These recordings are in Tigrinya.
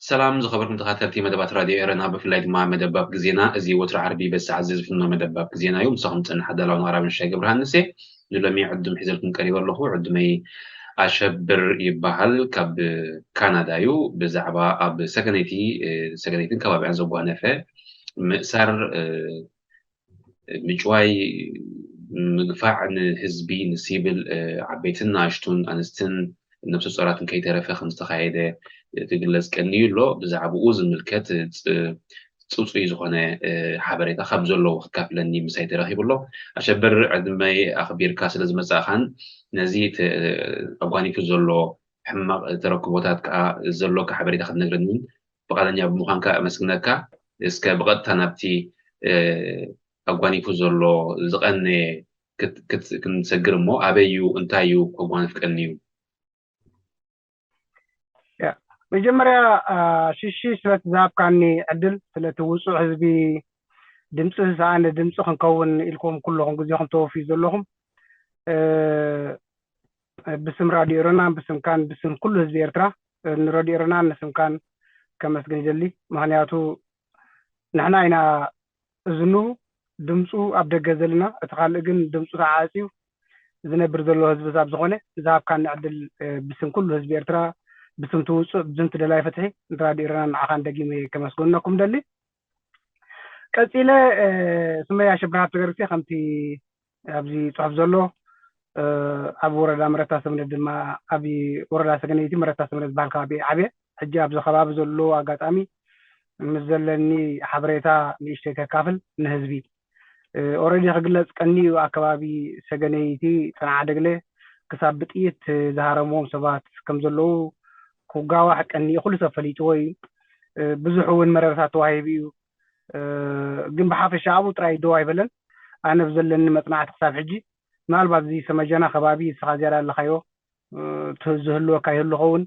ሰላም ዝኸበርኩም ተኸታተልቲ መደባት ራድዮ ኤረና፣ ብፍላይ ድማ መደብ ባብ ግዜና። እዚ ወትሩ ዓርቢ በዚ ሰዓት እዚ ዝፍኖ መደብ ባብ ግዜና እዩ። ምሳኹም ዝጸንሕ ኣዳላውን ኣቕራብን ሻይ ገብረሃንስ እየ። ንሎሚ ዕዱም ሒዘልኩም ቀሪበ ኣለኹ። ዕዱመይ ኣሸብር ይበሃል። ካብ ካናዳ እዩ። ብዛዕባ ኣብ ሰገነይቲ፣ እ፣ ሰገነይትን ከባቢኣን ዘጓነፈ ምእሳር፣ እ፣ ምጭዋይ፣ ምግፋዕ ንህዝቢ፣ ንሲቪል፣ እ፣ ዓበይትን ንኣሽቱን፣ ኣንስትን ነብሰ ጾራትን ከይተረፈ ከም ዝተኻየደ፣ እ፣ ክግለጽ ቀንዩ ኣሎ። ብዛዕባኡ ዝምልከት፣ እ፣ ጽ-፣ ጽጹይ ዝኾነ፣ እ፣ ሓበሬታ ካብ ዘለዎ ክካፍለኒ ምሳይ ተረኺቡ ኣሎ። ኣሸብር፣ ዕድመይ ኣኽቢርካ ስለ ዝመጻእካን ነዚ ተ-፣ ኣጓኒፉ ዘሎ ሕማቕ ተረክቦታት ከኣ ዘሎካ ሓበሬታ ክትነግረኒ እውን ፍቓደኛ ብምዃንካ ኣመስግነካ። እስከ ብቐጥታ ናብቲ፣ እ፣ ኣጓኒፉ ዘሎ ዝቐነየ ክት-፣ ክት-፣ ክንሰግር እሞ፣ ኣበይ እዩ፣ እንታይ እዩ ከጓንፍ ቀንዩ? ያ፣ መጀመርያ፣ አ፣ ሽሺ ስለቲ ዝሃብካኒ ዕድል፣ ስለቲ ውጹዕ ህዝቢ ድምጺ ዝሰኣነ ድምጺ ክንከውን ኢልኩም ኩለኹም ግዜኹም ተወፍዩ ዘለኹም፣ እ፣ ብስም ራድዮ ኤረናን ብስምካን ብስም ኩሉ ህዝቢ ኤርትራ፣ እ፣ ንራድዮ ኤረናን ንስምካን ከመስግን ይደሊ። ምኽንያቱ ንሕና ኢና እዝኑ ድምጹ ኣብ ደገ ዘለና፣ እቲ ካልእ ግን ድምጹ ተዓጽዩ ዝነብር ዘሎ ህዝቢ ስለ ዝኾነ፣ ዝሃብካኒ ዕድል፣ እ፣ ብስም ኩሉ ህዝቢ ኤርትራ፣ ብስም እቲ ውጹዕ፣ ብስም እቲ ደላይ ፍትሒ፣ ንራድዮ ኤረናን ንዓኻን ደጊመ ከመስግነኩም ደሊ። ቀጺለ፣ እ፣ ስመይ ኣሸብር ሃብተገርግስ እየ። ከምቲ ኣብዚ ጽሑፍ ዘሎ፣ እ፣ ኣብ ወረዳ መረታ ሰምረ ድማ፣ ኣብ ወረዳ ሰገነይቲ መረታ ሰምረ ዝበሃል ከባቢ እየ ዓብየ። ሕጂ ኣብዚ ከባቢ ዘሎ ኣጋጣሚ ምስ ዘለኒ ሓበሬታ ንእሽተይ ከካፍል ንህዝቢ። እ፣ ኦረዲ ክግለጽ ቀንዩ ኣብ ከባቢ ሰገነይቲ ጽንዓ ደግለ ክሳብ ብጥይት ዝሃረምዎም ሰባት ከም ዘለዉ ክጋዋሕ ቀንዩ፣ ኩሉ ሰብ ፈሊጥዎ እዩ። እ፣ ብዙሕ እውን መረረታት ተዋሂቡ እዩ። እ፣ ግን ብሓፈሻ ኣብኡ ጥራይ ደው ኣይበለን። ኣነ ብዘለኒ መጽናዕቲ ክሳብ ሕጂ፣ ምናልባት እዚ ሰመጀና ከባቢ ንስኻ ዝያዳ ኣለኻዮ፣ እ፣ ት-፣ ዝህልወካ ይህሉ ኸውን።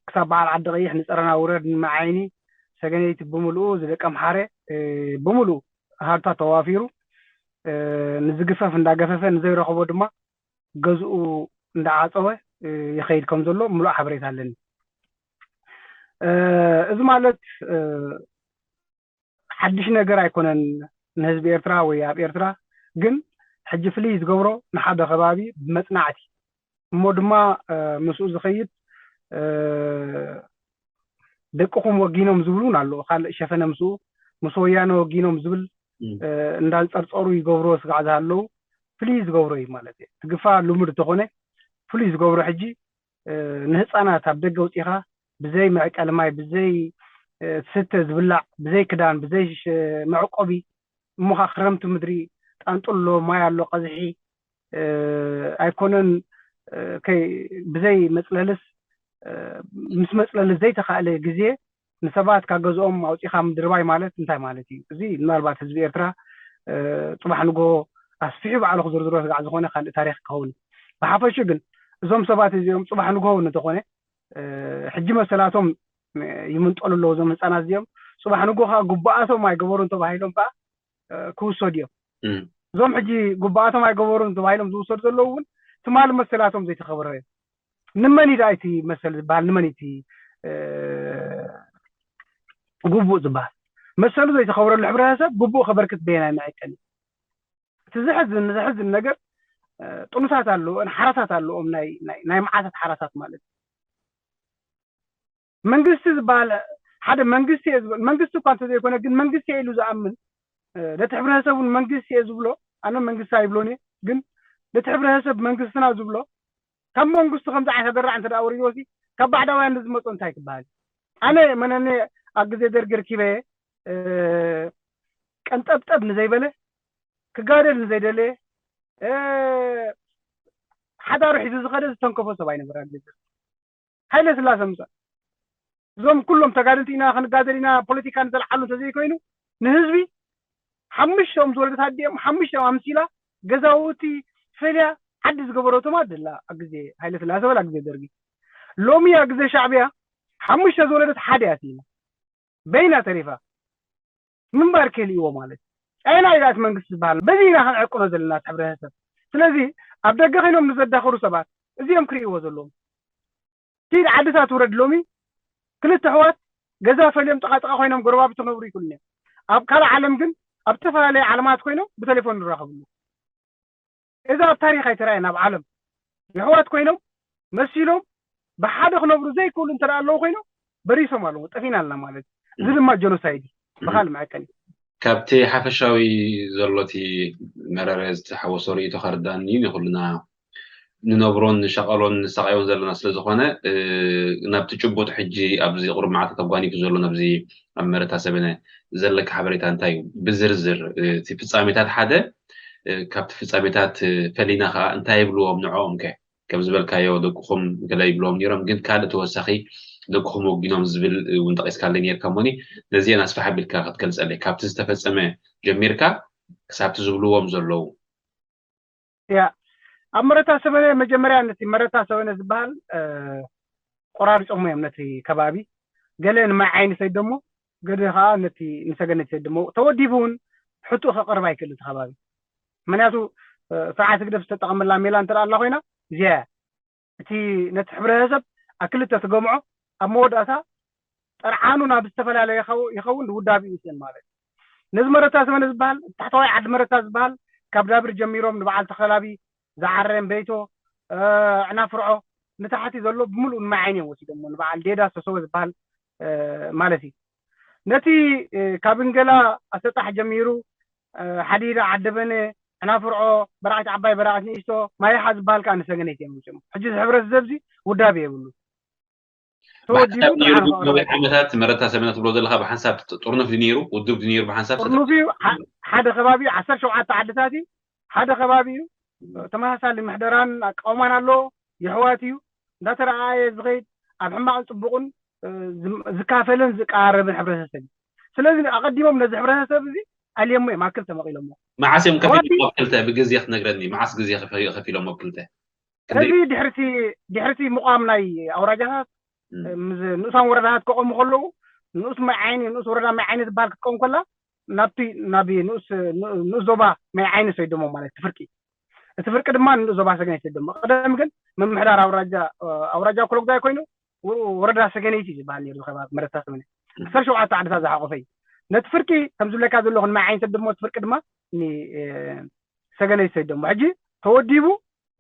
ክሳብ በዓል ዓዲ ቀይሕ፣ ንጸረና ውረድ፣ ንመዓይኒ፣ ሰገነይቲ ብምልኡ፣ ዝደቀምሓረ፣ እ፣ ብምልኡ ሃብታ ተዋፊሩ፣ እ፣ ንዝግፈፍ እንዳገፈፈ፣ ንዘይረኸቦ ድማ ገዝኡ እንዳዓጸወ፣ እ፣ ይኸይድ ከም ዘሎ ምሉእ ሓበሬታ ኣለኒ። እ፣ እዚ ማለት፣ እ፣ ሓድሽ ነገር ኣይኮነን ንህዝቢ ኤርትራ ወይ ኣብ ኤርትራ፣ ግን ሕጂ ፍልይ ዝገብሮ ንሓደ ከባቢ ብመጽናዕቲ እሞ ድማ፣ እ፣ ምስኡ ዝኸይድ፣ እ፣ ደቅኹም ወጊኖም ዝብሉ እውን ኣለዉ። ካልእ ሸፈነ ምስኡ፣ ምስ ወያነ ወጊኖም ዝብል፣ እም። እ፣ እንዳንጸርጸሩ ይገብርዎ ስጋዕ ዝሃለዉ ፍልይ ዝገብሮ እዩ ማለት እዩ። እቲ ግፋ ልሙድ እንተኾነ ፍልይ ዝገብሮ ሕጂ፣ እ፣ ንህጻናት ኣብ ደገ ኣውጺኻ ብዘይ መዕቀሊ ማይ፣ ብዘይ፣ እ፣ ዝስተ ዝብላዕ፣ ብዘይ ክዳን፣ ብዘይ ሽ-፣ መዕቆቢ፣ እሞ ኸኣ ክረምቲ ምድሪ ጣንጡ ኣሎ፣ ማይ ኣሎ፣ ቀዝሒ፣ እ፣ ኣይኮነን፣ እ፣ ከይ-፣ ብዘይ መጽለልስ፣ እ፣ ምስ መጽለሊ ዘይተኻእለ ግዜ ንሰባት ካብ ገዝኦም ኣውጺኻ ምድርባይ ማለት እንታይ ማለት እዩ? እዚ ምናልባት ህዝቢ ኤርትራ፣ እ፣ ጽባሕ ንግሆ ኣስፊሑ ባዕሉ ክዝርዝሮ ስጋዕ ዝኾነ ካልእ ታሪኽ ክኸውን እዩ። ብሓፈሹ ግን እዞም ሰባት እዚኦም ጽባሕ ንግሆ እውን እንተኾነ፣ እ፣ ሕጂ መሰላቶም፣ እ፣ ይምንጠሉ ኣለዉ። እዞም ህጻናት እዚኦም ጽባሕ ንግሆ ከኣ ግቡኣቶም ኣይገበሩን ተባሂሎም ከኣ፣ እ፣ ክውሰዱ እዮም። እም። እዞም ሕጂ ግቡኣቶም ኣይገበሩን ተባሂሎም ዝውሰዱ ዘለዉ እውን ትማሊ መሰላቶም ዘይተኸብረ እዩ። ንመን እዩ ደኣ እቲ መሰል ዝበሃል? ንመን እዩ እቲ፣ እ፣ ግቡእ ዝበሃል? መሰሉ ዘይተኸብረሉ ሕብረተሰብ ግቡእ ከበርክት በየናይ መዐቀኒ? እቲ ዘሕዝን፣ ዘሕዝን ነገር፣ እ፣ ጥኑሳት ኣለዎ፣ ሓራሳት ኣለዎም፣ ናይ፣ ናይ፣ ናይ መዓታት ሓራሳት ማለት እዩ። መንግስቲ ዝበሃል ሓደ መንግስቲ እየ ዝበል፣ መንግስቲ እኳ እንተዘይኮነ ግን መንግስቲ እየ ኢሉ ዝኣምን፣ እ፣ ነቲ ሕብረተሰብ እውን መንግስቲ እየ ዝብሎ፣ ኣነ መንግስቲ ኣይብሎን እየ፣ ግን ነቲ ሕብረተሰብ መንግስትና ዝብሎ ካብ መንግስቱ ከምዚ ዓይነት ኣደራዕ እንተ ደኣ ወሪድዎሲ ካብ ባዕዳውያን ንዝመጾ እንታይ ክበሃል እዩ? ኣነ መነነ ኣብ ግዜ ደርጊ ርኪበ፣ እ፣ ቀንጠብጠብ ንዘይበለ ክጋደል ንዘይደለየ፣ እ፣ ሓዳሩ ሒዙ ዝኸደ ዝተንከፎ ሰብ ኣይነበረ። ኣብ ግዜ ሃይለ ስላሰ ምጻእ እዞም ኩሎም ተጋደልቲ ኢና ክንጋደል ኢና ፖለቲካ ንዘልዓሉ እንተዘይኮይኑ፣ ንህዝቢ ሓሙሽተኦም ዝወለደት ኣዲኦም ሓሙሽተኦም ኣምሲላ ገዛውቲ ፈልያ ዓዲ ዝገበረቶም ኣደላ ኣብ ግዜ ሃይለ ስላሰ በላ ግዜ ደርጊ። ሎሚ ኣብ ግዜ ሻዕብያ ሓሙሽተ ዝወለደት ሓደ እያ ስኢና፣ በይና ተሪፋ። ምንባር ከልእዎ ማለት እዩ። ቻይና ኢላእቲ መንግስቲ ዝበሃል በዚ ኢና ክንዕቅኖ ዘለና እቲ ሕብረተሰብ። ስለዚ ኣብ ደገ ኮይኖም ንዘዳኸሩ ሰባት እዚኦም ክርእይዎ ዘለዎም። ኪድ ዓድታት ውረድ፣ ሎሚ ክልተ ኣሕዋት ገዛ ፈልዮም ጥቓ ጥቓ ኮይኖም ጎረባብቲ ክነብሩ ይክእሉ እዮም። ኣብ ካልእ ዓለም ግን ኣብ ዝተፈላለየ ዓለማት ኮይኖም ብቴሌፎን ይራኸብሉ። እዚ ኣብ ታሪኽ ኣይተራእየን። ኣብ ዓለም የሕዋት ኮይኖም መሲሎም ብሓደ ክነብሩ ዘይክእሉ እንተ ኣለዉ ኮይኖም በሪሶም ኣለዉ፣ ጠፊና ኣለና ማለት እዩ። እዚ ድማ ጀኖሳይድ እዩ፣ ብኻልእ መዐቀኒ። ካብቲ ሓፈሻዊ ዘሎ እቲ መረረ ዝተሓወሶ ርእይቶ ከርዳኒ ንኩልና ንነብሮን ንሻቐሎን ንሳቐዮን ዘለና ስለ ዝኾነ፣ ናብቲ ጭቡጥ ሕጂ ኣብዚ ቁሩብ መዓልታት ኣጓኒፉ ዘሎ ናብዚ ኣብ መረታ ሰበነ ዘለካ ሓበሬታ እንታይ እዩ? ብዝርዝር እቲ ፍጻሜታት ሓደ፣ ካብቲ ፍጻሜታት ፈሊና ከኣ እንታይ ይብልዎም ንዕኦም ከ? ከም ዝበልካዮ ደቅኹም ገለ ይብልዎም ነይሮም፣ ግን ካልእ ተወሳኺ ደቅኹም ወጊኖም ዝብል እውን ጠቒስካለይ ነይርካ እሞኒ፣ ነዚአን ኣስፍሕ ኣቢልካ ክትገልጸለይ፣ ካብቲ ዝተፈጸመ ጀሚርካ ክሳብቲ ዝብልዎም ዘለዉ። ያ ኣብ መረታ ሰበነ መጀመርያ ነቲ መረታ ሰበነ ዝበሃል ቆራሪጾሞ እዮም ነቲ ከባቢ። ገለ ንማይ ዓይኒ ሰይዶሞ፣ ገለ ከዓ ነቲ ንሰገነት ሰይዶሞ። ተወዲቡ እውን ሕቱእ ከቕርብ ኣይክእል እቲ ከባቢ። ምክንያቱ ስርዓት ህግደፍ ዝተጠቐመላ ሜላ እንተ ኣላ ኮይና እዚኣ እያ። እቲ ነቲ ሕብረተሰብ ኣብ ክልተ ትገምዖ፣ ኣብ መወዳእታ ጥርዓኑ ናብ ዝተፈላለየ ይኸውን፣ ይኸውን ውዳብ ይውስን ማለት እዩ። ነዚ መረታ ሰበነ ዝበሃል፣ ታሕተዋይ ዓዲ መረታ ዝበሃል ካብ ዳብር ጀሚሮም ንበዓል ተኸላቢ፣ ዝዓረም በይቶ፣ ዕናፍርዖ ንታሕቲ ዘሎ ብምሉኡ ንማይ ዓይኒ እዮም ወሲዶሞ፣ ንበዓል ዴዳ ሰሰወ ዝበሃል ማለት እዩ። ነቲ ካብ እንገላ ኣሰጣሕ ጀሚሩ ሓዲዳ ዓደበነ፣ ዕናፍርዖ፣ በራቒት ዓባይ፣ በራቒት ንእሽቶ፣ ማይሓ ዝበሃል ከዓ ንሰገነይቲ እዮም ወሲዶሞ። ሕጂ እዚ ሕብረተሰብ እዚ ውዳቤ የብሉ። ተወዲቡ ዓመታት መረታ ሰበነ ትብሎ ዘለካ ብሓንሳብ ጥርኑፍ ድዩ ነይሩ? ውድብ ድዩ ነይሩ ብሓንሳብ? ጥርኑፍ እዩ። ሓደ ከባቢ ዓሰርተ ሸውዓተ ዓድታት እዩ። ሓደ ከባቢ እዩ። ተመሳሳሊ ምሕደራን ኣቃውማን ኣሎ። የሕዋት እዩ። እንዳተረኣየ ዝኸይድ ኣብ ሕማቕን ጽቡቕን ዝካፈልን ዝቀራረብን ሕብረተሰብ እዩ። ስለዚ ኣቐዲሞም ነዚ ሕብረተሰብ እዚ ኣልየሞ እዮም ኣብ ክልተ መቒሎሞ። መዓስ እዮም ከፊሎም ኣብ ክልተ? ብግዜ ክትነግረኒ፣ መዓስ ግዜ ከፊሎም ኣብ ክልተ? እዚ ድሕርቲ ድሕርቲ ምቋም ናይ ኣውራጃታት ንኡሳን ወረዳታት ከቆሙ ከለዉ ንኡስ ማይ ዓይኒ ንኡስ ወረዳ ማይ ዓይኒ ዝበሃል ክትቀም ከላ ናብቲ ናብ ንኡስ ንኡስ ዞባ ማይ ዓይኒ ሰይዶሞ ማለት እቲ ፍርቂ እቲ ፍርቂ ድማ ንኡስ ዞባ ሰገነይቲ ሰይዶሞ። ቀደም ግን ምምሕዳር ኣውራጃ ኣውራጃ ኮሎጉዛይ ኮይኑ ወረዳ ሰገነይቲ ዝበሃል ነይሩ ከባቢ መረታ ሰገነይቲ ክሳብ ሸውዓተ ዓድታት ዝሓቆፈ እዩ። ነቲ ፍርቂ ከም ዝብለካ ዘለኹ ንማይ ዓይኒ ሰይዶሞ እቲ ፍርቂ ድማ ሰገነይቲ ሰይዶሞ ሕጂ ተወዲቡ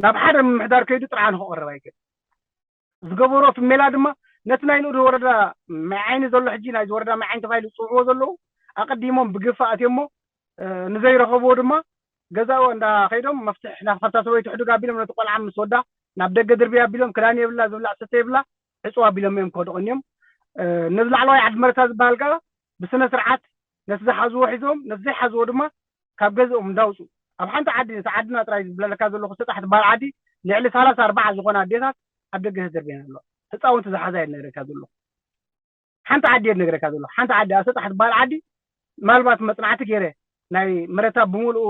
ናብ ሓደ ምምሕዳር ከይዱ ጥርዓኑ ክቐርብ ኣይክእል። ዝገበሮ እቲ ሜላ ድማ ነቲ ናይ ንኡድ ወረዳ ማይ ዓይኒ ዘሎ ሕጂ ናይዚ ወረዳ ማይ ዓይኒ ተባሂሉ ዝፅውዕዎ ዘለዉ ኣቐዲሞም ብግፋ ኣትዮሞ ንዘይረኸብዎ ድማ ገዛኡ እንዳ ከይዶም መፍትሕ ናብ ካብታ ሰበይቲ ሕዱግ ኣቢሎም ነቲ ቆልዓ ምስ ወዳ ናብ ደገ ድርቢ ኣቢሎም ክዳን የብላ ዝብላዕ ስተ የብላ ዕፅው ኣቢሎም እዮም ክኸዱ ቀኒዮም። ነዚ ላዕለዋይ ዓዲ መረታ ዝበሃል ከዓ ብስነ ስርዓት ነቲ ዝሓዝዎ ሒዞም ነቲ ዘይሓዝዎ ድማ ካብ ገዝኦም እንዳውፁ ኣብ ሓንቲ ዓዲ ነቲ ዓድና ጥራይ ዝብለለካ ዘለኹ ሰጣሕ ትበሃል ዓዲ ልዕሊ ሰላሳ ኣርባዓ ዝኾና ኣዴታት ኣብ ደገ ተደርብየን ኣለዋ። ህፃውንቲ ዝሓዛ እየ ዝነግረካ ዘለኹ። ሓንቲ ዓዲ እየ ዝነግረካ ዘለኹ። ሓንቲ ዓዲ ኣብ ሰጣሕ ትበሃል ዓዲ ምናልባት መፅናዕቲ ገይረ ናይ መረታ ብምልኡ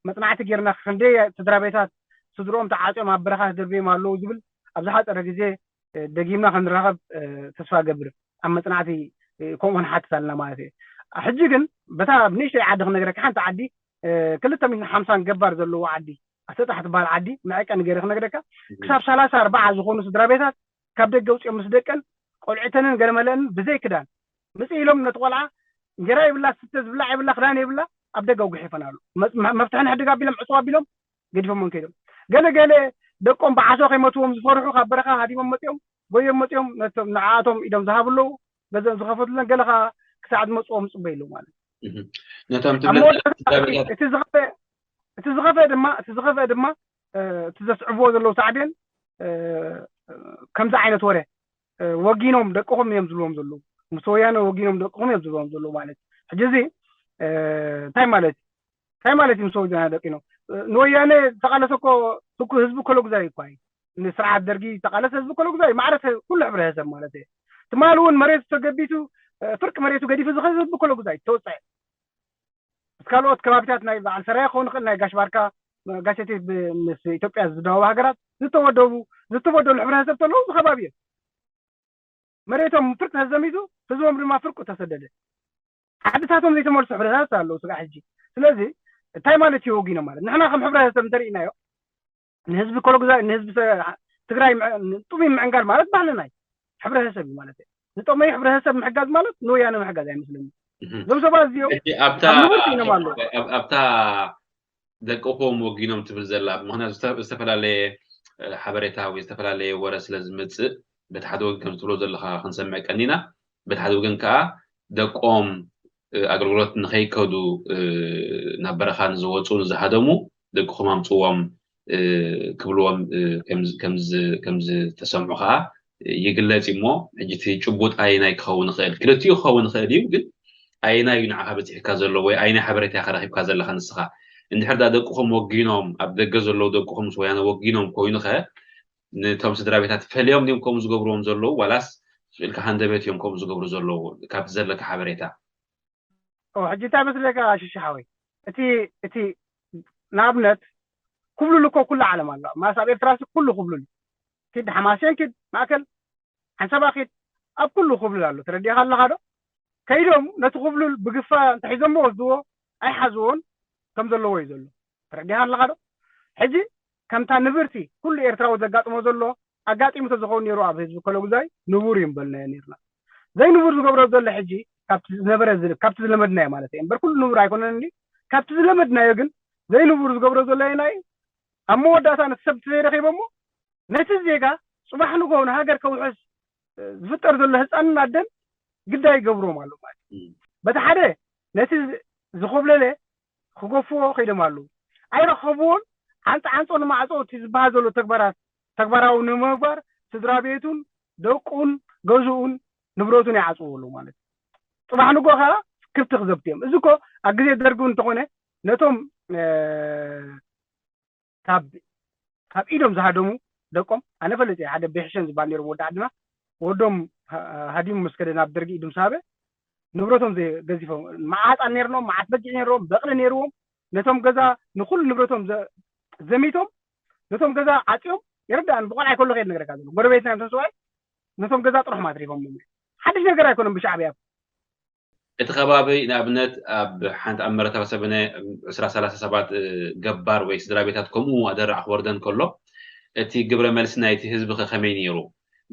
መፅናዕቲ ገይርና ክንደይ ስድራ ቤታት ስድርኦም ተዓፅዮም ኣብ በረኻ ተደርብዮም ኣለዉ ዝብል ኣብ ዝሓፀረ ግዜ ደጊምና ክንራኸብ ተስፋ ገብር ኣብ መፅናዕቲ ከምኡ ንሓትት ኣለና ማለት እዩ። ሕጂ ግን በታ ብንእሽተይ ዓዲ ክነግረካ ሓንቲ ዓዲ ክልተ ሚእትን ሓምሳን ገባር ዘለዎ ዓዲ ኣሰጣሕ ትበሃል ዓዲ መዐቀኒ ገይረ ክነግረካ ክሳብ ሰላሳ ኣርባዓ ዝኾኑ ስድራ ቤታት ካብ ደገ ውፅኦም ምስ ደቀን ቆልዕተንን ገለመለንን ብዘይ ክዳን ምፅ ኢሎም ነቲ ቆልዓ እንጀራ የብላ ስተ ዝብላዕ የብላ ክዳን የብላ ኣብ ደገ ኣጉሒፈን ኣሎ። መፍትሒ ንሕድግ ኣቢሎም ዕፅዋ ኣቢሎም ገዲፎሞን ከይዶም። ገለ ገለ ደቆም ብዓሶ ከይመትዎም ዝፈርሑ ካብ በረኻ ሃዲሞም መፂኦም ጎዮም መፂኦም ነቶም ንዓኣቶም ኢዶም ዝሃቡ ኣለዉ። ገዘኦም ዝኸፈቱለን ገለ ከዓ ክሳዕ ዝመፅዎም ዝፅበዩ ኣለዉ ማለት እዩ። ነቶም ኣብ መወዳእታ እቲ ዝኸፈ እቲ ዝኸፈ ድማ እቲ ዝኸፈ ድማ እቲ ዘስዕብዎ ዘለዉ ሳዕቤን ከምዚ ዓይነት ወረ ወጊኖም ደቅኹም እዮም ዝብልዎም ዘለዉ ምስ ወያነ ወጊኖም ደቅኹም እዮም ዝብልዎም ዘለዉ ማለት ሕጂ እዚ እንታይ ማለት እዩ? እንታይ ማለት እዩ? ምስ ወያነ ደቂኖም ንወያነ ዝተቃለሰ እኮ ህዝቢ ኮሎጉዛይ እኳ እዩ። ንስርዓት ደርጊ ዝተቃለሰ ህዝቢ ኮሎጉዛይ ማዕረ ኩሉ ሕብረተሰብ ማለት እዩ። ትማሊ እውን መሬቱ ተገቢቱ ፍርቂ መሬቱ ገዲፉ ዝኸ ህዝቢ ኮሎጉዛይ ተወፀዐ። ምስ ካልኦት ከባቢታት ናይ በዓል ሰራየ ክኸውን ይኽእል፣ ናይ ጋሽ ባርካ ጋሸቴ ምስ ኢትዮጵያ ዝዳወቡ ሃገራት ዝተወደቡ ዝተበደሉ ሕብረተሰብ ተለዉ እዚ ከባቢ እዮም። መሬቶም ፍርቂ ተዘሚቱ ህዝቦም ድማ ፍርቁ ተሰደደ። ዓድታቶም ዘይተመልሱ ሕብረተሰብ ኣለዉ ስጋዕ ሕጂ። ስለዚ እንታይ ማለት እዩ ወጊኖም ማለት ንሕና ከም ሕብረተሰብ እንተርኢናዮ ንህዝቢ ኮሎጉዛይ ንህዝቢ ትግራይ ጥሙይ ምዕንጋል ማለት ባህልና እዩ። ሕብረተሰብ እዩ ማለት እዩ። ዝጠመዩ ሕብረተሰብ ምሕጋዝ ማለት ንወያነ ምሕጋዝ ኣይመስለኒ። እዞም ሰባት እዚኦም ኣብታ ኣብታ ደቅኹም ወጊኖም ትብል ዘላ ምክንያቱ ዝተፈላለየ ሓበሬታ ወይ ዝተፈላለየ ወረ ስለ ዝመፅእ በቲ ሓደ ወገን ከም ትብሎ ዘለካ ክንሰምዕ ቀኒና በቲ ሓደ ወገን ከዓ ደቆም ኣገልግሎት ንከይከዱ ናብ በረኻ ንዝወፁ ንዝሃደሙ ደቅኹም ኣምፅዎም ክብልዎም ከምዝተሰምዑ ከዓ ይግለፅ እሞ ሕጂ እቲ ጭቡጥ ኣየናይ ክኸውን ይኽእል ክልቲኡ ክኸውን ይኽእል እዩ ግን ኣየናይ እዩ ንዓኻ በፂሕካ ዘሎ ወይ ኣየናይ ሓበሬታ ኢኻ ረኺብካ ዘለኻ ንስኻ እንድሕር ዳ ደቅኹም ወጊኖም ኣብ ደገ ዘለዉ ደቅኹም ምስ ወያነ ወጊኖም ኮይኑ ኸ ነቶም ስድራ ቤታት ፈልዮም ድዮም ከምኡ ዝገብርዎም ዘለዉ ዋላስ ስቕ ኢልካ ሃንደበት እዮም ከምኡ ዝገብሩ ዘለዉ ካብቲ ዘለካ ሓበሬታ ሕጂ እንታይ መስለካ ሽሻ ሓወይ እቲ እቲ ንኣብነት ኩብሉል እኮ ኩሉ ዓለም ኣሎ ማስ ኣብ ኤርትራ ኩሉ ኩብሉል ኪድ ሓማሴን ኪድ ማእከል ሓንሳብ ኣኺድ ኣብ ኩሉ ክብልል ኣሎ ተረዲኻ ኣለኻ ዶ? ከይዶም ነቲ ክብሉል ብግፋ እንተሒዞሞ ወስድዎ ኣይሓዝዎን ከም ዘለዎ እዩ ዘሎ ተረዲኻ ኣለኻ ዶ? ሕጂ ከምታ ንብርቲ ኩሉ ኤርትራዊ ዘጋጥሞ ዘሎ ኣጋጢሙ ተዝኸውን ነይሩ ኣብ ህዝቢ ከለጉዛይ ንቡር እዩ ምበልናዮ ነርና ዘይንቡር ዝገብሮ ዘሎ ሕጂ ካብቲ ዝነበረ ካብቲ ዝለመድናዮ ማለት እዩ እምበር ኩሉ ንቡር ኣይኮነን እንዲ ካብቲ ዝለመድናዮ ግን ዘይንቡር ዝገብሮ ዘሎ ናይ ኣብ መወዳእታ ነቲ ሰብ ተዘይረኺቦሞ ነቲ ዜጋ ፅባሕ ንጎ ንሃገር ከውሕስ ዝፍጠር ዘሎ ህፃንን ኣደን ግዳይ ይገብርዎም ኣሎ ማለት እዩ። በቲ ሓደ ነቲ ዝኮብለለ ክገፍዎ ከይዶም ኣለዉ። ኣይረኸብዎን ዓንፃ ዓንፆ ንማዕፆ እቲ ዝበሃል ዘሎ ተግባራት ተግባራዊ ንምግባር ስድራ ቤቱን ደቁን ገዝኡን ንብረቱን ይዓፅዎ ኣለዉ ማለት እዩ። ፅባሕ ንጎ ከዓ ክብቲ ክዘብት እዮም። እዚ እኮ ኣብ ግዜ ደርጊ እውን እንተኾነ ነቶም ካብ ካብ ኢዶም ዝሃደሙ ደቆም ኣነ ፈለጥ እየ ሓደ ቤሕሸን ዝበሃል ነይሮም ወዲ ዓድና ወዶም ሃዲሙ ምስ ከደ ናብ ደርጊ ኢዱ ምስ ሃበ ንብረቶም ገዚፎም መዓፃ ነርኖም መዓት በጊዕ ነርዎም በቕሊ ነርዎም ነቶም ገዛ ንኩሉ ንብረቶም ዘሚቶም ነቶም ገዛ ዓፅዮም ይርዳእን ብቆልዓ ይከሎ ከየድ ነገረካ ዘሎ ጎረቤትና እዮም ተስዋይ ነቶም ገዛ ጥሩሕም ኣትሪፎም ሓድሽ ነገር ኣይኮነም ብሻዕብያ እቲ ከባቢ ንኣብነት ኣብ ሓንቲ ኣብ መረታዊ ሰበነ ዕስራ ሰላሳ ሰባት ገባር ወይ ስድራ ቤታት ከምኡ ኣደራዕ ክወርደን ከሎ እቲ ግብረ መልሲ ናይቲ ህዝቢ ከ ከመይ ነይሩ?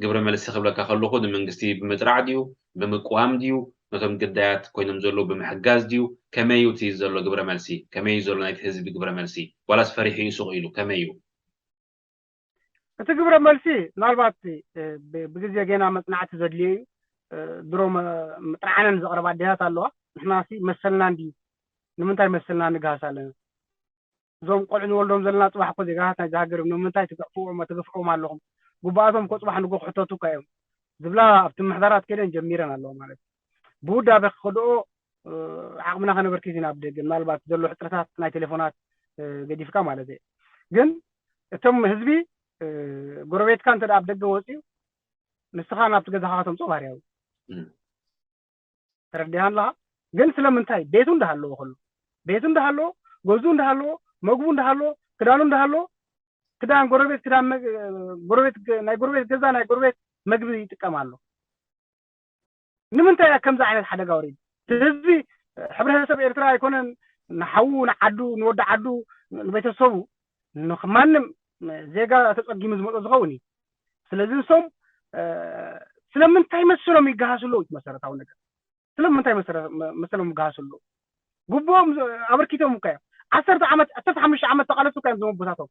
ግብረ መልሲ ክብለካ ከለኹ ንመንግስቲ ብምጥራዕ ድዩ ብምቅዋም ድዩ ነቶም ግዳያት ኮይኖም ዘለዉ ብምሕጋዝ ድዩ ከመይ እዩ እቲ ዘሎ ግብረ መልሲ ከመይ እዩ ዘሎ ናይቲ ህዝቢ ግብረ መልሲ ዋላስ ፈሪሑ እዩ ሱቕ ኢሉ ከመይ እዩ? እቲ ግብረ መልሲ ምናልባት ብግዜ ጌና መፅናዕቲ ዘድልዮ እዩ ድሮ ምጥርዓነን ዘቕረባ ኣዴታት ኣለዋ ንሕና ሲ መሰልና እንድዩ ንምንታይ መሰልና ንግሃስ ኣለና እዞም ቆልዑ ንወልዶም ዘለና ፅባሕ እኮ ዜጋታት ናይዚ ሃገር እዮም ንምንታይ ትግዕፍዎም ትግፍዕዎም ኣለኹም ጉባኣቶም እኮ ፅባሕ ንጎ ክሕተቱ እኳ እዮም ዝብላ ኣብቲ ምሕዳራት ከይደን ጀሚረን ኣለዋ ማለት እዩ ብውዳበ ክኸድኦ ዓቕምና ከነበርክት ኢና ኣብ ደገ ምናልባት ዘሎ ሕፅረታት ናይ ቴሌፎናት ገዲፍካ ማለት እዩ ግን እቶም ህዝቢ ጎረቤትካ እንተ ኣብ ደገ ወፅዩ ንስኻ ናብቲ ገዛኻ ከተምፅኦ ባህርያዊ ተረዲሃ ኣለኻ ግን ስለምንታይ ቤቱ እንዳሃለዎ ከሎ ቤቱ እንዳሃለዎ ገዙ እንዳሃለዎ መግቡ እንዳሃለዎ ክዳኑ እንዳሃለዎ ክዳን ጎረቤት ክዳን ጎረቤት ናይ ጎረቤት ገዛ ናይ ጎረቤት መግቢ ይጥቀም ኣሎ ንምንታይ ከምዚ ዓይነት ሓደጋ ወሪዱ ህዝቢ ሕብረተሰብ ኤርትራ ኣይኮነን ንሓዉ ንዓዱ ንወዲ ዓዱ ንቤተሰቡ ማንም ዜጋ ተፀጊሙ ዝመፀ ዝኸውን እዩ ስለዚ ንሶም ስለምንታይ መሰሎም ይገሃሱ ኣለዉ መሰረታዊ ነገር ስለምንታይ መሰሎም ይገሃሱ ኣለዉ ግቡኦም ኣበርኪቶም እኳ እዮም ዓሰርተ ዓመት ዓሰርተ ሓሙሽተ ዓመት ተቃለሱ እኳ እዮም ዞም ኣቦታቶም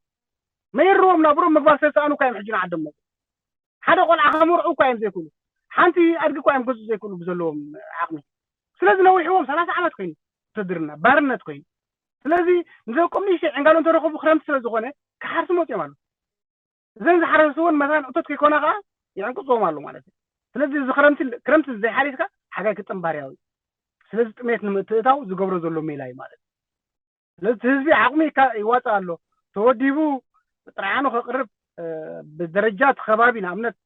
መይርዎም ናብሮም ምግባር ስለዝሰኣኑ እኳ እዮም ሕጂ ንዓዶም መፁ ሓደ ቆልዓ ከመርዑ እኳ እዮም ዘይክእሉ ሓንቲ ኣድጊ እኳ እዮም ገዝኡ ዘይክእሉ ብዘለዎም ዓቕሚ ስለዚ ነዊሕዎም ሰላሳ ዓመት ኮይኑ ውትድርና ባርነት ኮይኑ ስለዚ ንደቆም ንእሽተይ ዕንጋሎ እንተረኸቡ ክረምቲ ስለዝኾነ ክሓርሱ መፅኦም ኣሎ እዘን ዝሓረስወን መታን እቶት ከይኮና ከዓ ይዕንቅፅዎም ኣሎ ማለት እዩ ስለዚ እዚ ክረምቲ ክረምቲ ዘይሓሪስካ ሓጋይ ክጥንባር ያው እዩ ስለዚ ጥሜት ንምትእታው ዝገብሮ ዘሎ ሜላ እዩ ማለት እዩ ስለዚ ህዝቢ ዓቕሚ ይዋፅእ ኣሎ። ተወዲቡ ጥርዓኑ ከቕርብ ብደረጃ እቲ ከባቢ፣ ንኣብነት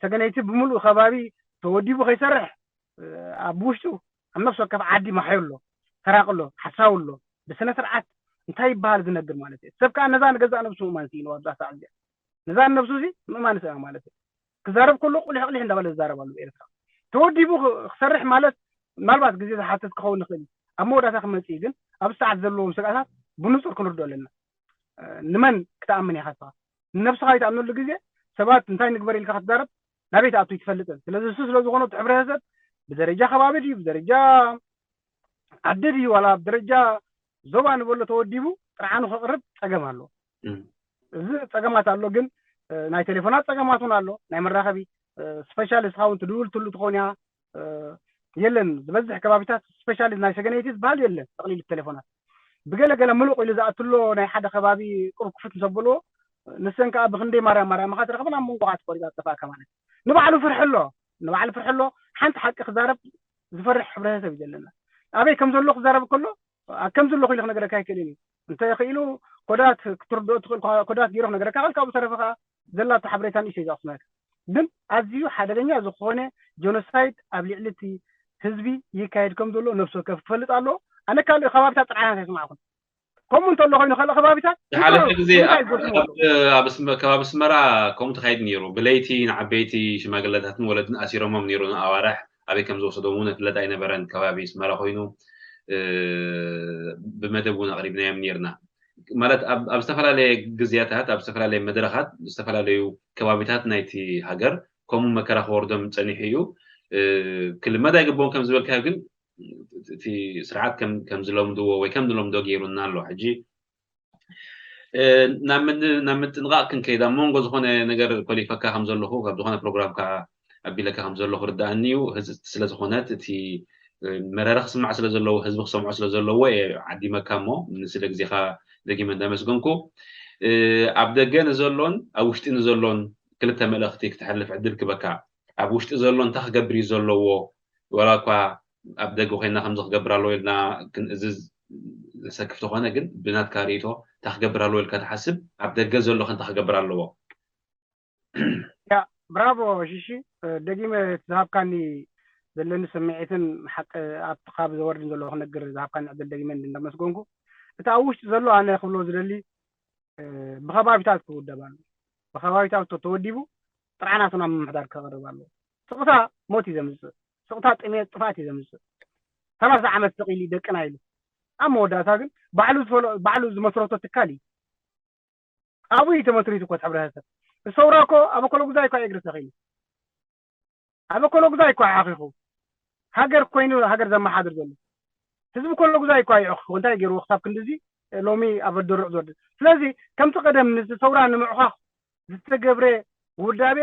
ሰገነይቲ ብምሉእ ከባቢ ተወዲቡ ከይሰርሕ ኣብ ውሽጡ ኣብ ነፍሲ ወከፍ ዓዲ ማሕዮ ኣሎ፣ ተራቂ ኣሎ፣ ሓሳዊ ኣሎ። ብስነ ስርዓት እንታይ ይበሃል ዝነግር ማለት እዩ። ሰብ ከዓ ነዛ ንገዛእ ነብሱ ምእማን ስኢኑ ኣብዛ ሰዓት እዚኣ ነዛ ነብሱ እዚ ምእማን ስኢና ማለት እዩ። ክዛረብ ከሎ ቁሊሕ ቁሊሕ እንዳበለ ዝዛረብ ኣሎ። ኤርትራ ተወዲቡ ክሰርሕ ማለት ምናልባት ግዜ ዝሓትት ክኸውን ይኽእል እዩ። ኣብ መወዳእታ ክመፅእ እዩ። ግን ኣብ ሰዓት ዘለዎም ስግኣታት ብንፁር ክንርድኦ ኣለና። ንመን ክትኣምን ኢኻ ንስኻ? ንነብስኻ ይትኣምነሉ ግዜ ሰባት እንታይ ንግበር ኢልካ ክትዛረብ ናበይ ትኣቱ ኣይትፈልጥን። ስለዚ እሱ ስለ ዝኾነ እቲ ሕብረተሰብ ብደረጃ ከባቢ ድዩ ብደረጃ ዓዲ ድዩ ዋላ ብደረጃ ዞባ ንበሎ ተወዲቡ ጥርዓኑ ከቕርብ ፀገም ኣሎ። እዚ ፀገማት ኣሎ። ግን ናይ ቴሌፎናት ፀገማት እውን ኣሎ። ናይ መራኸቢ ስፔሻሊ እስኻ እውን ትድውል ትሉ ትኸውን ኢኻ። የለን ዝበዝሕ ከባቢታት ስፔሻሊ ናይ ሰገነይቲ ዝበሃል የለን ጠቕሊሉ ቴሌፎናት። ብገለገለ ምሉቕ ኢሉ ዝኣትሎ ናይ ሓደ ከባቢ ቁሩብ ክፍት ምስ ኣበልዎ ንሰን ከዓ ብክንደይ ማርያም ማርያም ኢኻ ትረኽብን ኣብ መንጎኻ ተቆሪፃ ትጠፋእካ ማለት እዩ። ንባዕሉ ፍርሒ ኣሎ። ንባዕሉ ፍርሒ ኣሎ። ሓንቲ ሓቂ ክዛረብ ዝፈርሕ ሕብረተሰብ እዩ ዘለና። ኣበይ ከም ዘሎ ክዛረብ ከሎ ኣብ ከም ዘለኹ ኢሉ ክነገረካ ኣይክእልን እዩ። እንተ ክኢሉ ኮዳት ክትርድኦ ትኽእል ኮዳት ገይሩ ክነገረካ ክእል። ካብኡ ተረፈ ከዓ ዘላቶ ሓበሬታ ንእሽተይ ዝኣኽስመካ። ግን ኣዝዩ ሓደገኛ ዝኾነ ጀኖሳይድ ኣብ ልዕሊ እቲ ህዝቢ ይካየድ ከም ዘሎ ነፍሲ ወከፍ ክፈልጥ ኣለዎ። ኣነ ካልእ ከባብታት ጥርዓናት ኣይሰማዕኩን። ከምኡ እንተሎ ኮይኑ ካልእ ከባቢታት ዝሓለፈ ግዜ እንታይ ኣብ- ይጎድልዎ? ኣብ- ኣብ ኣስመ- ከባቢ ኣስመራ ከምኡ ተኻይድ ነይሩ። ብለይቲ ንዓበይቲ ሽማግለታትን ወለድን ኣሲሮሞም ነይሩ ንኣዋርሕ። ኣበይ ከም ዝወሰዶም እውን ፍለጥ ኣይነበረን። ከባቢ ኣስመራ ኮይኑ እ፣ ብመደብ እውን ኣቕሪብናዮም ነይርና። ማለት ኣብ ኣብ ዝተፈላለየ ግዜያታት ኣብ ዝተፈላለየ መድረኻት ዝተፈላለዩ ከባቢታት ናይቲ ሃገር ከምኡ መከራ ክወርዶም ፀኒሑ እዩ። እ፣ ክልመድ ኣይግብኦን ከም ዝበልካዮ ግን እቲ ስርዓት ከም ከም ዝለምድዎ ወይ ከም ዝለምዶ ገይሩና ኣሎ። ሕጂ ናብ ምጥንቓቕ ክንከይድ ኣብ መንጎ ዝኾነ ነገር ኮሊፈካ ከም ዘለኹ ካብ ዝኾነ ፕሮግራም ከዓ ኣቢለካ ከም ዘለኹ ርዳኣኒ እዩ። ህዝቲ ስለ ዝኾነት እቲ መረረ ክስማዕ ስለ ዘለዎ ህዝቢ ክሰምዖ ስለ ዘለዎ እየ ዓዲመካ እሞ ንስለ ግዜኻ ደጊመ እንዳመስገንኩ ኣብ ደገ ንዘሎን ኣብ ውሽጢ ንዘሎን ክልተ መልእኽቲ ክተሕልፍ ዕድል ክበካ። ኣብ ውሽጢ ዘሎ እንታይ ክገብር እዩ ዘለዎ ዋላ እኳ ኣብ ደገ ኮይና ከምዚ ክገብር ኣለዎ ኢልና ክንእዝዝ ዘሰክፍ ተኾነ ግን ብናትካ ርእይቶ እንታይ ክገብር ኣለዎ ኢልካ ትሓስብ? ኣብ ደገ ዘሎ ከ እንታይ ክገብር ኣለዎ? ያ ብራቮ ሽሺ ደጊመ ዝሃብካኒ ዘለኒ ስምዒትን ሓቂ ኣብቲ ካብ ዘወርድን ዘሎ ክነግር ዝሃብካኒ ዕድል ደጊመ እንዳመስገንኩ እቲ ኣብ ውሽጢ ዘሎ ኣነ ክብሎ ዝደሊ ብከባቢታት ክውደብ ኣሎ ብከባቢታት ተወዲቡ ጥርዓናቱ ናብ ምምሕዳር ከቕርብ ኣለዎ ስቕታ ሞት እዩ ዘምፅእ ስቕታ ጥሜት ጥፍኣት እዩ ዘምፅእ ሰላሳ ዓመት ስቕ ኢሉ ደቅና ኢሉ ኣብ መወዳእታ ግን ባዕሉ ዝፈሎ ባዕሉ ዝመስረቶ ትካል እዩ ኣብኡ እዩ ተመስሪቱ እኮ እቲ ሕብረተሰብ ሰውራ እኮ ኣብ ኮለጉዛይ እኳ እግሪ ተኺሉ ኣብ ኮለጉዛይ እኳ ዓኺኹ ሃገር ኮይኑ ሃገር ዘመሓድር ዘሎ ህዝቢ ኮለጉዛይ እኳ ይዕኽኹ እንታይ ገይርዎ ክሳብ ክንድዚ ሎሚ ኣብ ኣደርዕ ዝወርድ ስለዚ ከምቲ ቀደም ንዚ ሰውራ ንምዕዃኽ ዝተገብረ ውዳቤ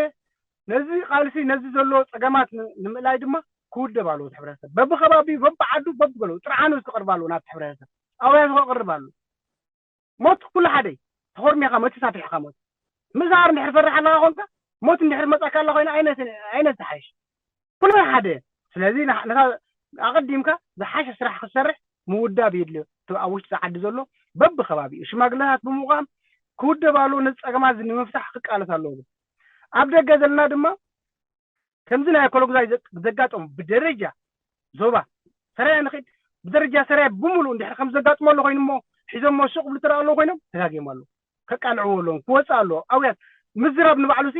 ነዚ ቃልሲ ነዚ ዘሎ ፀገማት ንምእላይ ድማ ክውደብ ኣለዎ እቲ ሕብረተሰብ በብከባቢኡ በብዓዱ በብገለኡ ጥርዓኑ ክቐርብ ኣለዎ ናብቲ ሕብረተሰብ ኣውያቱ ከቕርብ ኣለዎ ሞት ኩሉ ሓደ እዩ ተኾርሚኻ ሞት ተሳፊሕኻ ሞት ምዝሃር እንድሕር ፈርሕ ኣለኻ ኮንካ ሞት እንድሕር መፃካ ኣላ ኮይና ኣይነት ዝሓይሽ ኩሉ ሓደ ስለዚ ኣቐዲምካ ዝሓሸ ስራሕ ክትሰርሕ ምውዳብ የድልዮ እቲ ኣብ ውሽጢ ዓዲ ዘሎ በብከባቢኡ ሽማግለታት ብምቋም ክውደብ ኣለዎ ነዚ ፀገማት እዚ ንምፍታሕ ክቃለስ ኣለዎ ኣብ ደገ ዘለና ድማ ከምዚ ናይ ኣኮሎጉዛይ ዘጋጠሙ ብደረጃ ዞባ ሰራያ ንኽድ ብደረጃ ሰራያ ብምሉእ እንድሕር ከም ዘጋጥሞ ኣሎ ኮይኑ እሞ ሒዞሞ ሱቕ ብሉ ትረኣ ኣለዎ ኮይኖም ተጋጊሞ ኣለዎ ከቃልዕዎ ኣለዎም ክወፅእ ኣለዎ ኣውያት ምዝራብ ንባዕሉ ሲ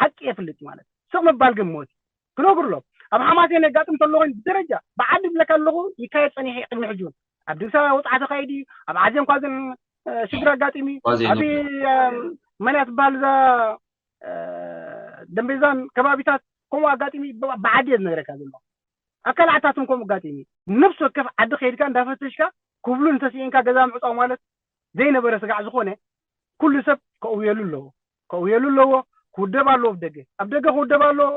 ሓቂ የፍልጥ ማለት ስቕ ምባል ግን ሞት ክነግሩ ኣሎ ኣብ ሓማሴን የጋጥም ተሎ ኮይኑ ብደረጃ ብዓዲ ብለካ ኣለኹ ይካየድ ፀኒሐ ቅድሚ ሕጂ እውን ኣብ ድግሳ ወፅዓ ተካይድ እዩ ኣብ ዓዜ እንኳ ግን ሽግር ኣጋጢሙ ኣብ መን እያ ትበሃል እዛ ደምቤዛን ከባቢታት ከምኡ ኣጋጢሙ ብዓዲ እየ ዝነግረካ ዘሎ ኣብ ካልኣታትን ከምኡ ኣጋጢሙ ነብሲ ወከፍ ዓዲ ከይድካ እንዳፈተሽካ ክብሉ እንተስኢንካ ገዛ ምዕፃው ማለት ዘይነበረ ስጋዕ ዝኾነ ኩሉ ሰብ ከእውየሉ ኣለዎ ከእውየሉ ኣለዎ ክውደብ ኣለዎ ኣብ ደገ ኣብ ደገ ክውደብ ኣለዎ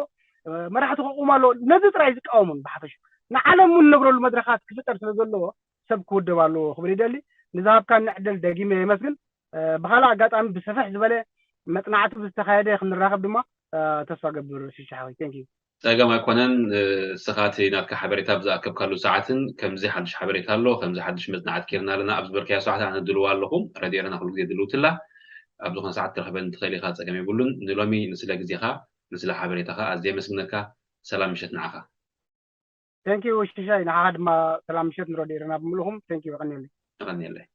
መራሕቲ ከቁም ኣለዎ ነዚ ጥራይ ዝቃወሙን ብሓፈሽ ንዓለም እውን ነግረሉ መድረኻት ክፍጠር ስለ ዘለዎ ሰብ ክውደብ ኣለዎ ክብል ይደሊ ንዝሃብካኒ ዕድል ደጊመ የመስግን ብካልእ ኣጋጣሚ ብሰፍሕ ዝበለ መፅናዕቲ ብዝተካየደ ክንራኸብ ድማ ተስፋ ገብር ሽሻሓዊ thank you ጸገም ኣይኮነን። እስኻ እቲ ናትካ ሓበሬታ ብዝኣከብካሉ ሰዓትን ከምዚ ሓድሽ ሓበሬታ ኣሎ፣ ከምዚ ሓድሽ መጽናዕቲ ኬርና ኣለና ኣብ ዝበልካዮ ሰዓት ኣነ ድልዋ ኣለኹ። ረድዮ ኤረና ኩሉ ግዜ ድልውትላ። ኣብ ዝኾነ ሰዓት ትረኽበኒ ትኽእል ኢኻ፣ ጸገም የብሉን። ንሎሚ ንስለ ግዜኻ፣ ንስለ ሓበሬታኻ ኣዝየ የመስግነካ። ሰላም ምሸት ንዓኻ። Thank you ሽሻይ፣ ንዓኻ ድማ ሰላም ምሸት ንረድዮ ኤረና ብምልኹም። Thank you፣ የቐንየለይ። የቐንየለይ።